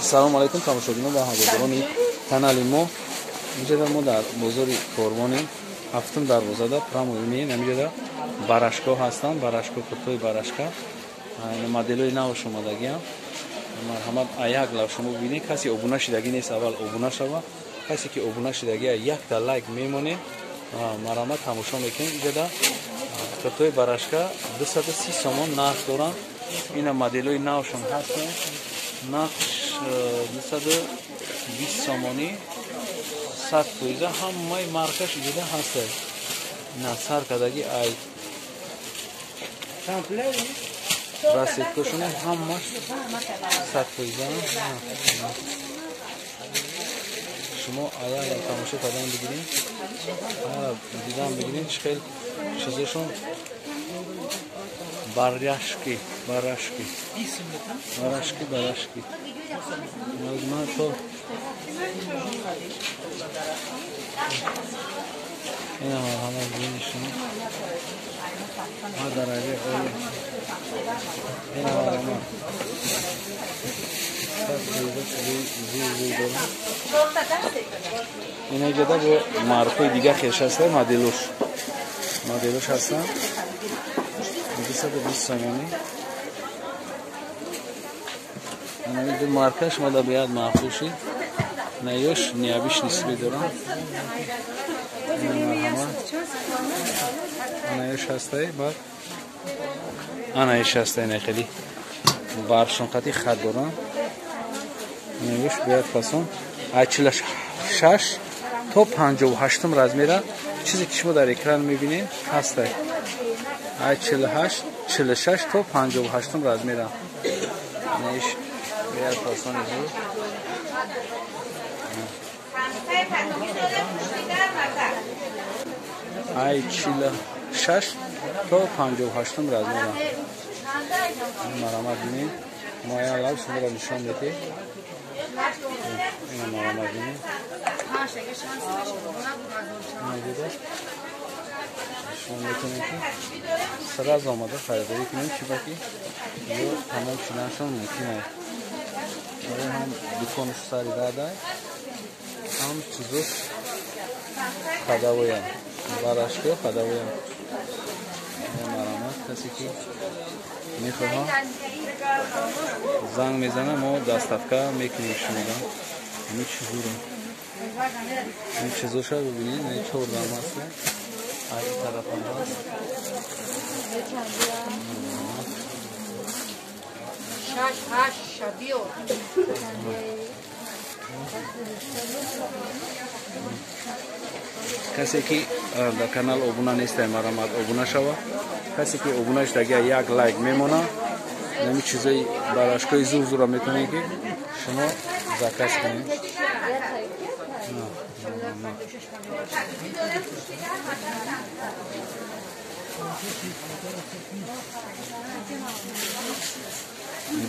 Салом алейкум тамошобинон ва ҳаводорони канали мо. Инҷода мо дар бозори Корвонем, ҳафтум дарвозада прямо имеем. Ҳаминҷода барашко ҳастанд, барашко, куртои барашка, моделҳои навш омадагиам. Марҳамат, аяк лав шумо бибинед. Касе обуна шидагӣ нест, аввал обуна шава. Касе ки обуна шидагӣ, якта лайк мемонед. Марҳамат, тамошо мекунем. Инҷода куртои барашка 230 сомон нарх доранд. Ина моделҳои навшон ҳастанд. Нарх 220 сомонӣ, 100%, ҳамаи маркаш иҷода ҳаста. На сар кадаги ай расидкошона ҳамаш 100%. Шумо аяла тамошо кардан бигиред, дидан бигиред, чӣ хел чизошон барашки, барашки, барашки, барашки. Ман то ина марҳамат, бинед шумо ма дараҷаи олӣ. Ина марҳамат, 100% чизои зур зур дорам. Ина иҷода бо маркҳои дига хеш ҳаста, моделош, моделош ҳастанд 220 сомонӣ. Ду маркаш мада биёд маъқул шид. Наёш ниябиш нисбе дорам. Марҳамат, анаёш ҳастай, баъд анаиш ҳастай, на хеле баршон қати хат дорам. Анаёш биёд фасон ай 46 то 58 размера, чизе ки шумо дар экран мебинед ҳастай. Ай 48, 46 то 58 размера. Анаиш биёд фасони зуд. Ай 46 то 58 размера. Марҳамат, бинед. Мо ая лав шуморо нишон медиҳем. Ина марҳамат, бинед. Шумо метавонед ки сразу омада харидорӣ кунед, чӣ ба ки ё тамом шуданашон мумкин аст. Барои ҳам дуконаш сари радай, ҳам чизош ходовоям, барашко ходовоям. Марҳамат, касе ки мехоҳад занг мезана, мо доставка мекунем шумода. Ҳамин чизуро, ин чизоша бибинед, ин чордам ҳаст, ай тарафам ҳаст. Шаш, ҳашт, шабиё. Касе ки дар канал обуна нестай, марҳамат, обуна шава. Касе ки обуна шудагия, як лайк мемона. Ҳамин чизои барашкои зур зурро метавонед ки шумо заказ кунед.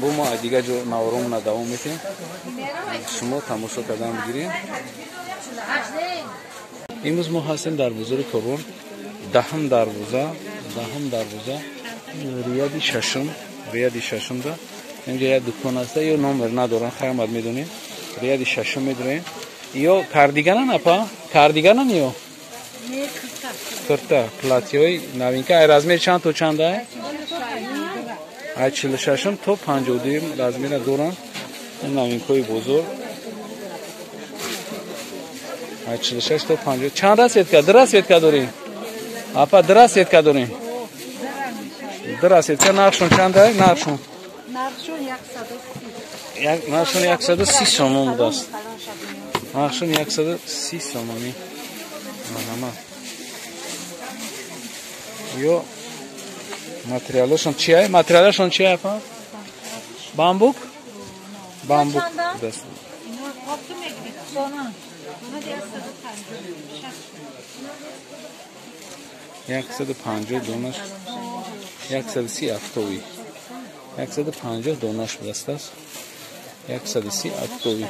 Бо мо дигар ҷо наворомона давом метиҳем, шумо тамошо кардан бигиред. Имрӯз мо ҳастем дар бозори Корвон, даҳум дарвоза, даҳум дарвоза, рияди шашум, рияди шашумда. Инҷа як дукон аста, ё номер надорам, хайрмад медонем. Рияди шашум медроем. Ё кардиганан, апа? Кардиганан ё? Курта, платьёи новинка. Ай размер чанд то чанд ай? Ай 46 то 52 размера доранд. Ин новинкаҳои бозор. Ай 46 то 50. Чанд расцветка? Ду расцветка дорем. Апа, ду расцветка дорем. Ду расцветка. Нархшон чанд ай? Нархшон. Нархшон 130. Як нархшон 130 сомон будааст. Нархшон 130 сомонӣ. Марҳамат. Ё материалашон чи ай? Материалашон чи ай, апа? Бамбук? Бамбук будааст. 150 донаш, 130 октови, 150 донаш будааст, 130 октови.